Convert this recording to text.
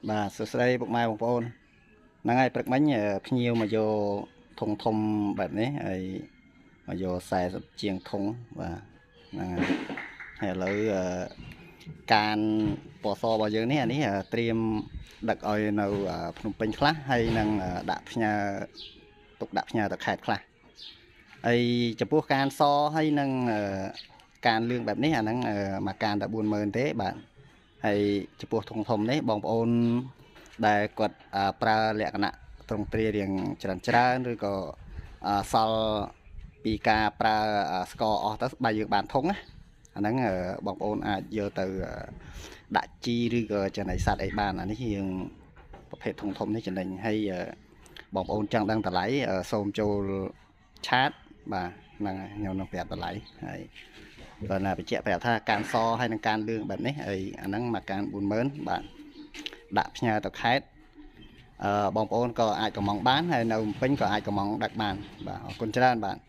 បាទសួស្តីពុកម៉ែបងប្អូនហ្នឹងហើយព្រឹកមិញភ្ញៀវមកយកធុងធំបែបនេះហើយមកយក40ជាងធុងបាទហ្នឹងហើយហើយឥឡូវកានពណ៌សរបស់យើងនេះអានេះត្រៀមដឹកឲ្យនៅភ្នំពេញខ្លះហើយនឹងដាក់ផ្ញើទុកដាក់ផ្ញើទៅខេត្តខ្លះហើយចំពោះកានសហើយនឹងកានលឿងបែបនេះអាហ្នឹងមួយកានតែ40000ទេបាទហើយចំពោះធុងធំនេះបងប្អូនដែលគាត់ប្រើលក្ខណៈត្រង់ទ្រារៀងច្រើនច្រើនឬក៏សល់ពីការប្រើស្ករអស់ទៅបើយើងបានធុងណាអាហ្នឹងបងប្អូនអាចយកទៅដាក់ជីឬក៏ចំណីសត្វអីបានអានេះយើងប្រភេទធុងធំនេះចំណេញហើយបងប្អូនចង់ដឹងតម្លៃសូមចូល chat បាទហ្នឹងហើយខ្ញុំនឹងប្រាប់តម្លៃហើយគាត់ណាបញ្ជាក់ប្រាប់ថាកានសហើយនឹងកានលឿងបែបនេះហើយអាហ្នឹងមួយកាន40000បាទដាក់ផ្ញើទៅខេត្តអឺបងប្អូនក៏អាចកំងបានហើយនៅភ្នំពេញក៏អាចកំងដឹកបានបាទអរគុណច្រើនបាទ។